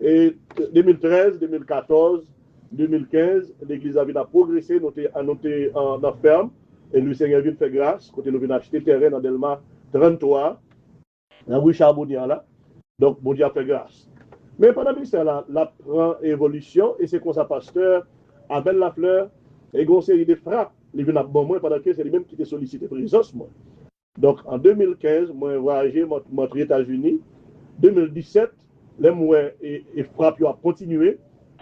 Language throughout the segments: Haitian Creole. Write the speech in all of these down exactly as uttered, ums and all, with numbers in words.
E de mil trèz, de mil katòz, de mil kenz, legliz la vin ap pwogrese, nou te, nou te an, nan fèm, e Lesenyè vin fè gras, kote nou vin achte tèren nan Dèlma tranntwa, nan ri Charbonnière la. Donk, Bondye ap fè gras. Men pandan ministè la, l ap pran evolisyon, e se konsa pastè Amel Lafleur, e gen yon seri de frap, li vin ap ban mwen, pandan ke se li menm ki te solisite prezans mwen. Donk, an de mil kenz, mwen vwayaje, mwen, mwen antre Etazini. De mil disèt, lè m wè e, e frap yo ap kontinye,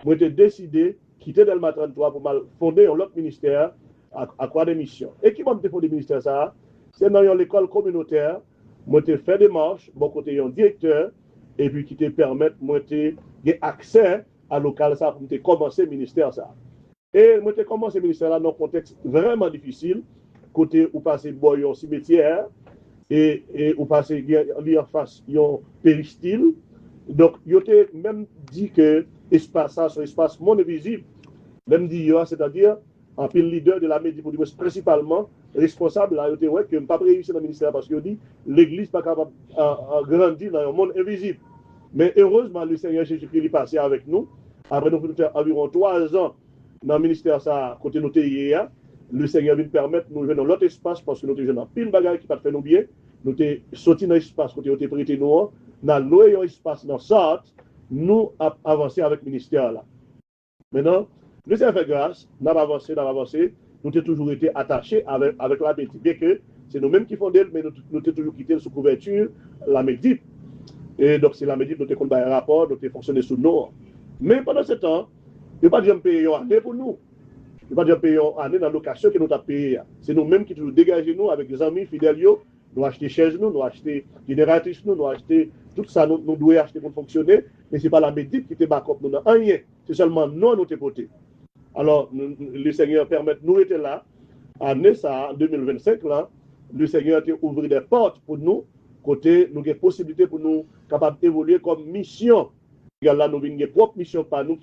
mwen te deside kite Dèlma tranntwa pou m al fonde yon lòt ministè, a, a Croix de Mission. E ki bò m te fonde ministè sa a? Se nan yon lekòl kominotè, mwen te fè demach bò kote yon direktè, epi ki te pèmèt mwen te gen aksè a lokal sa a pou m te kòmanse ministè sa a. E mwen te kòmanse ministè la nan yon kontèks vrèman difisil, kote ou pase bò yon simetyè, e, e ou pase gen li anfas yon peristil. Donk, yo te menm di ke espas sa se yon espas monn envizib. Lè m di yo a, sètadi anpil lidè de la Medip, ou di mwen prensipalman responsab la, yo te wè ke m p ap reyisi nan ministè la paske yo di legliz pa kapab a, a, grandi nan yon monn envizib. Men erezman, Lesenyè Jezikri li pase avèk nou. Apre nou fin fè anviwon twa zan nan ministè sa a, kote nou te ye a, Lesenyè vin pèmèt nou jwenn yon lòt espas, paske nou te jwenn anpil bagay ki pa t fè nou byen. Nou te soti nan espas kote yo te prete nou an, n al lwe yon espas nan Sart, nou ap avanse avèk ministè la. Mentnan, Lesenyè fè gras, n ap avanse, n ap avanse, nou te toujou rete atache avèk, avèk la Medip. Byenke se nou menm ki fonde l, men nou, nou te toujou kite l sou kouvèti la Medip. E donk, se la Medip nou te konn bay rapò, nou te fonksyone sou non an. Men pandan se tan, yo pa t janm peye yon ane pou nou. Yo pa t janm peye yon ane nan lokasyon ke nou t ap peye a. Se nou menm ki toujou degaje nou avèk zanmi fidèl yo, nou achte chèz nou, nou achte jeneratris nou, nou achte tout sa nou, nou dwe achte pou n fonksyone, men se pa la Medip ki te bakòp nou nan anyen. Se sèlman non nou te pote. Alò, nou, nou, Lesenyè pèmèt nou rete la. Ane sa a, de mil vennsenk la, Lesenyè te ouvri de pòt pou nou, kote nou gen posiblite pou nou kapab evolye kòm misyon. Egal la, nou vin gen pwòp misyon pa nou.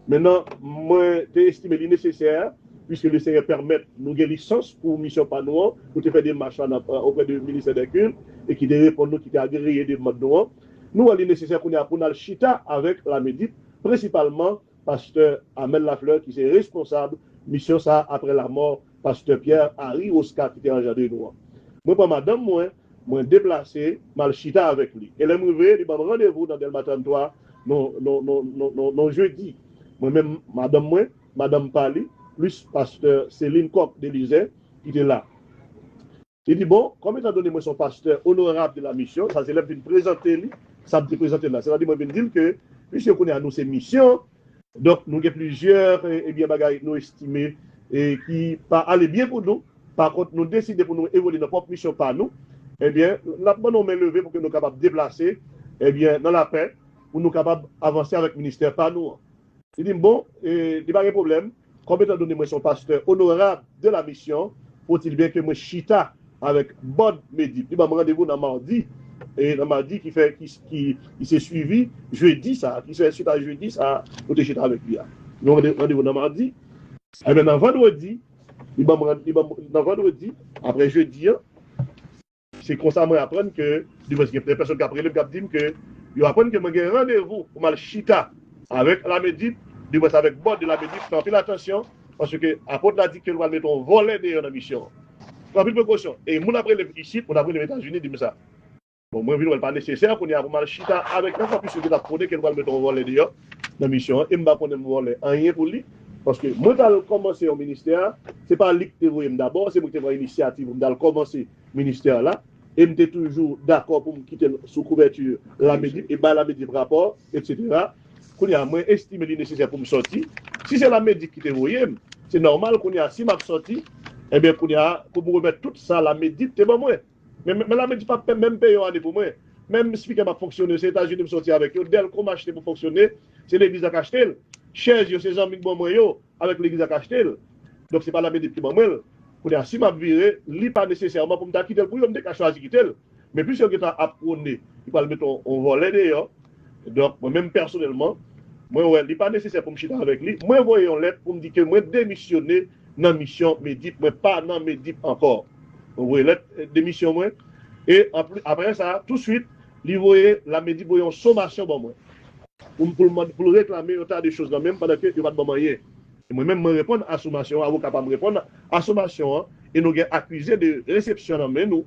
Mentnan, mwen te estime li nesesè, piske Lesenyè pèmèt nou gen lisans pou misyon pa nou an, nou te fè demach la nan, oprè de ministè dè kilt, e ki te reponn nou, ki te agreye demann nou an. Nou wè li nesesè kounye a pou n al chita avèk la Medip, prensipalman pastè Amel Lafleur, ki se responsab misyon sa a apre lanmò pastè Pierre Harry Oscar ki te anjandre nou an. Mwen pran madanm mwen, mwen deplase, m al chita avèk li. E lè m rive, li ban m randevou nan Dèlma tranntwa, non, non, non, non, non, non jedi. Mwen menm, madanm mwen, madanm pa li, plis pastè Celine Coq Delizè, ki te la. Li di, bon, kòm etandone mwen se yon pastè onorab de la misyon, sa se lè m vin prezante li, sa m te prezante l la. Sètadi mwen vin di l ke, piske kounye a nou se misyon, donk nou gen plizyè, e, ebyen, bagay nou estime, e, ki pa ale byen pou nou. Pa kont, nou deside pou nou evolye nan pwòp misyon pa nou. Ebyen, n ap ban nou men leve pou ke nou kapab deplase, ebyen, nan lapè, pou nou kapab avanse avèk ministè pa nou an. Li di m, bon, e, li pa gen pwoblèm. Kòm etandone mwen se yon pastè onorab de la misyon, faut-il bien ke mwen chita avèk bòd Medip. Li ban m randevou nan madi, e nan madi ki fè, ki, ki, ki se swivi jedi sa, ki fè swit a jedi sa, nou te chita avèk li a. Nou rande-, randevou nan madi. Ebyen, nan vandredi, li ban m rand-, li ban m, nan vandredi, apre jedi an, se konsa mwen aprann ke, dimwens gen de pèsòn k ap rele m, k ap di m ke yo aprann ke mwen gen randevou pou m al chita avèk la Medip, dimwens avèk bòd de la Medip, fè anpil atansyon, paske apot la di ke l pral mete yon vòlè deyò nan misyon an. Pran anpil prekosyon. E moun ap rele m isit, moun ap rele m Etazini, di m sa. Bon, mwen vin wè l pa nesesè kounye a pou m al chita avèk yo ankò, piske yo t ap pwone ke l pral mete yon vòlè deyò nan misyon an, e m pa konnen m vòlè anyen pou li, paske mwen t al kòmanse yon ministè, se pa li ki te voye m dabò, se mwen ki te pran inisyativ pou m t al kòmanse ministè la, e m te toujou dakò pou m kite l sou kouvèti la Medip e bay la Medip rapò, etsetera. Kounye a, mwen estime li nesesè pou m sòti. Si se la Medip ki te voye m, se nòmal kounye a, si m ap sòti, ebyen, kounye a, pou m remèt tout sa la Medip te ban mwen. Men, men, men la Medip p ap menm peye yon ane pou mwen. Menm spikè m ap fonksyone, se Etazini m sòti avèk yo. Dèlko m achte pou fonksyone, se legliz la k achte l. Chèz yo, se zanmi k ban mwen yo, avèk legliz la k achte l. Donk, se pa la Medip ki ban mwen l. Kounye a, si m ap vire, li pa nesesèman pou m ta kite l pou yo, m te ka chwazi kite l. Men piske yo gentan ap pwone, li pral mete yon, yon vòlè deyò. Donk, mwen menm pèsonèlman, mwen wè li pa nesesè pou m chita avèk li. Mwen voye yon lèt pou m di ke mwen demisyone nan misyon Medip, mwen pa nan Medip ankò. Mwen voye lèt, eh, demisyon mwen. E anpli-, apre sa, touswit, li voye, la Medip voye yon somasyon ban mwen. pou, pou, l mande- pou l reklame yon ta de choz nan men m pandan ke yo pa t ban m anyen. E mwen menm, mwen reponn a somasyon an, avoka pa m reponn a somasyon an, e nou gen akize de resepsyon nan men nou,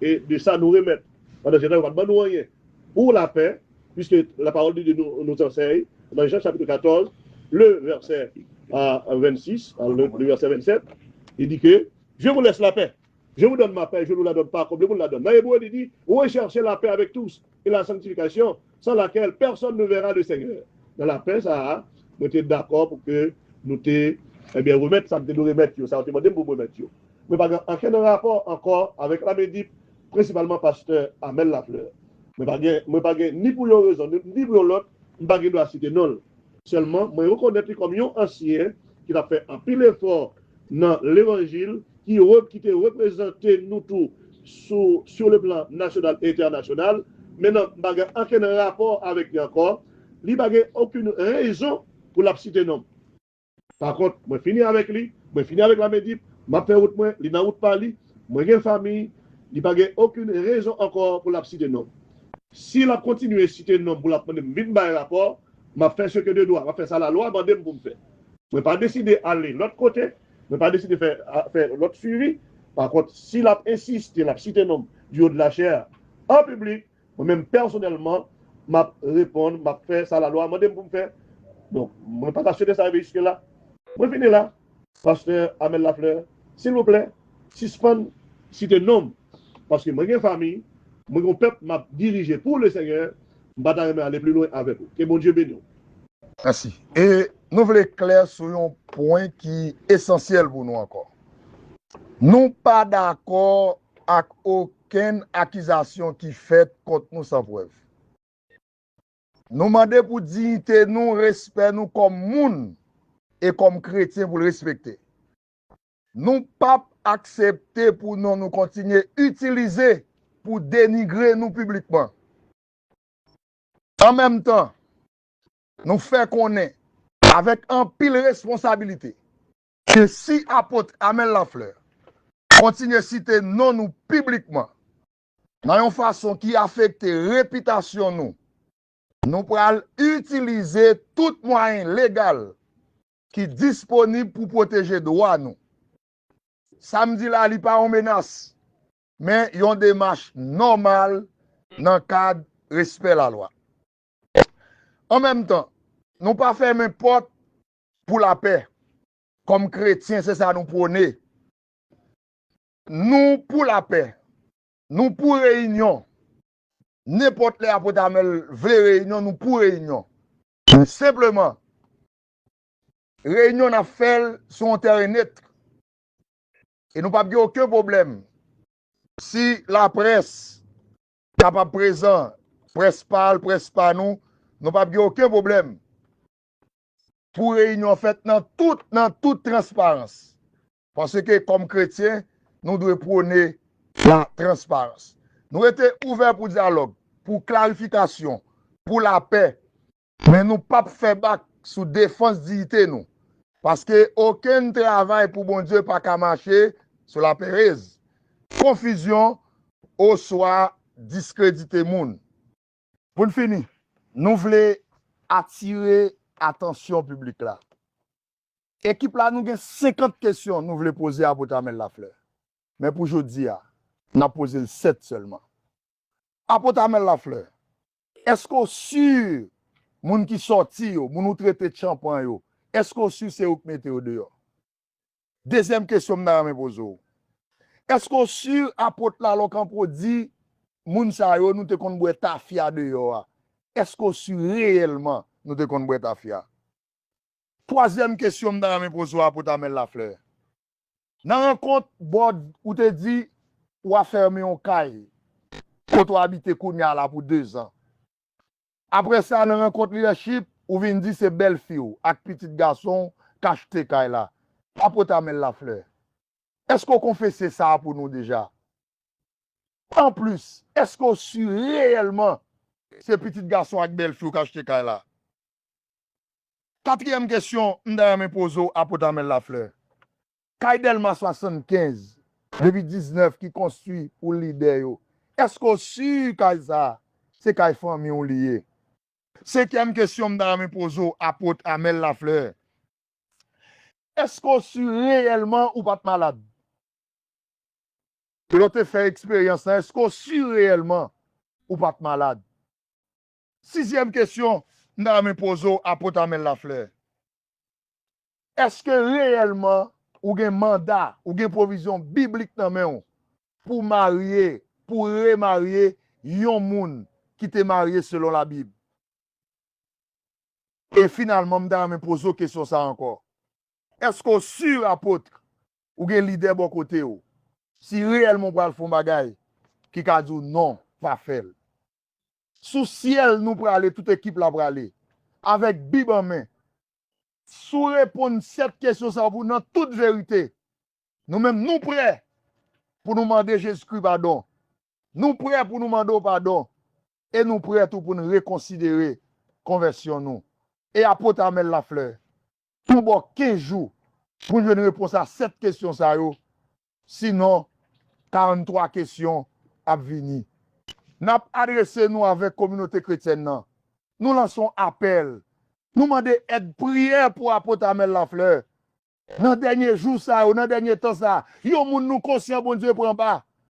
e de sa nou remèt. Pandan se tan, yo pa t ban nou anyen. Pour la paix, puisque la parole de Dieu nous, nous enseigne, dans Jean chapitre quatorze, le verset euh, vingt-six, euh, le, le verset vingt-sept, il dit que je vous laisse la paix. Je vous donne ma paix, je ne vous la donne pas comme le monde la donne. Dans Hébreu, il dit, recherchez la paix avec tous et la sanctification, sans laquelle personne ne verra le Seigneur. Dans la paix, ça, mwen te dakò pou ke nou te, ebyen, remèt sa m te dwe remèt yo, sa yo te mande m pou m remèt yo. Mwen pa gen ankenn rapò ankò avèk Lamedip, prensipalman pastè Amel Lafleur. Mwen pa gen, mwen pa gen ni pou yon rezon, ni, ni pou yon lòt, m pa gen dwa site non l. Sèlman, mwen rekonèt li kòm yon ansyen ki t ap fè anpil efò nan levanjil, ki, re, ki te reprezante nou tou sou, sur le plan national et international. Mentnan, m pa gen ankenn rapò avèk li ankò. Li pa gen okenn rezon pou l ap site non m. Pa kont, mwen fini avèk li, mwen fini avèk Lamedip, m ap fè wout mwen, li nan wout pa li, mwen gen fanmi, li pa gen okenn rezon ankò pou l ap site non m. Si l ap kontinye site non m pou l ap mande m vin bay rapò, m ap fè ce que de droit, m ap fè sa lalwa mande m pou m fè. Mwen pa deside ale lòt kote, mwen pa deside fè, a, fè lòt swivi. Pa kont, si l ap ensiste, l ap site non m du haut de la chair an piblik, mwen menm pèsonèlman, m ap reponn, m ap fè sa lalwa mande m pou m fè. Donk, mwen pa ta swete sa rive jiske la. Mwen fini la. Pastè Amel Lafleur, silvouplè, sispann site non m. Paske mwen gen fanmi, mwen gen yon pèp m ap dirije pou le Senyè, m pa ta renmen ale pli lwen avèk ou. Ke Bondye beni w. Mèsi. E nou vle klè sou yon pwen ki esansyèl pou nou ankò. Nou pa dakò ak okenn akizasyon ki fèt kont nou san prèv. Nou mande pou diyite nou, respè nou kòm moun e kòm kretyen pou l respekte. Nou p ap aksepte pou non nou kontinye itilize pou denigre nou piblikman. An menm tan, nou fè konnen avèk anpil responsabilite ke si apot Amel Lafleur kontinye site non nou piblikman nan yon fason ki afekte repitasyon nou, nou pral itilize tout mwayen legal ki disponib pou pwoteje dwa nou. Sa m di la, li pa yon menas, men yon demach nòmal nan kad respè lalwa. An menm tan, nou pa fèmen pòt pou lapè. Kòm kretyen, se sa nou pwone. Nou pou lapè. Nou pou reyinyon. Nenpòt lè Apot Amel vle reyinyon, nou pou reyinyon. Men senpleman, reyinyon n ap fè l sou yon tèren net. E nou p ap gen okenn pwoblèm. Si laprès kapab prezan, près pa l, près pa nou, nou p ap gen okenn pwoblèm pou reyinyon fèt nan tout, nan tout transparans. Paske kòm kretyen, nou dwe pwone la transparans. Nou rete ouvè pou dyalòg, pou klarifikasyon, pou lapè, men nou p ap fè bak sou defans diyite nou. Paske okenn travay pou Bondye pa ka mache sou laperèz, konfizyon, oswa diskredite moun. Pou n fini, nou vle atire atansyon piblik la. Ekip la, nou gen senkant kesyon nou vle poze Apot Amel Lafleur. Men pou jodi a, n ap poze l sèt sèlman. Apot Amel Lafleur, èske w si moun ki sòti yo, moun ou trete tchanpan yo, èske w si se yo k mete yo deyò? Dezyèm kesyon m ta renmen poze w. Èske w si apot la, lè w kanpe w di moun sa yo, nou te konn bwè tafya deyò a? Èske w si reyèlman nou te konn bwè tafya? Twazyèm kesyon m ta renmen poze w, Apot Amel Lafleur. Nan rankont bòd, ou te di w a fèmen yon kay kote w abite kounye a la pou dezan. Apre sa, nan rankont lidèchip, ou vin di se bèlfi w ak pitit gason w k achte kay la. Apot Amel Lafleur, èske w konfese sa a pou nou deja? Anplis, èske w si reyèlman se pitit gason ak bèlfi w k achte kay la? Katriyèm kesyon m ta renmen poze w, Apot Amel Lafleur. Kay Dèlma swasannkenz, depi diznèf ki konstwi pou lidè yo, èske w si kay sa a se kay fanmi w li ye? Senkyèm kesyon m ta renmen poze w, Apot Amel Lafleur. Èske w si reyèlman ou pa t malad? Lè w te fè eksperyans lan, èske w si reyèlman ou pa t malad? Sizyèm kesyon m ta renmen poze w, Apot Amel Lafleur. Èske reyèlman ou gen manda, ou gen pwovizyon biblik nan men w pou marye, pou remarye yon moun ki te marye selon Labib? E finalman, m ta renmen poze w kesyon sa a ankò. Èske w si, Apot, ou gen lidè bò kote w, si reyèlman w pral fè yon bagay ki ka di w non, pa fè l? Sou syèl nou prale, tout ekip la prale, avèk Bib an men. Si w reponn sèt kesyon sa yo pou nan tout verite, nou menm nou prè pou nou mande Jezikri padon. Nou prè pou nou mande w padon. E nou prè tou pou n rekonsidere konvèsyon nou. E Apot Amel Lafleur, nou ba w kenz jou pou n jwenn repons a sèt kesyon sa yo. Sinon, karanntwa kesyon ap vini. N ap adrese nou avèk kominote kretyèn nan. Nou lanse yon apèl. Nou mande èd priyè pou Apot Amel Lafleur. Nan dènye jou sa yo, nan dènye tan sa, yon moun nou konsyan Bondye pran ba.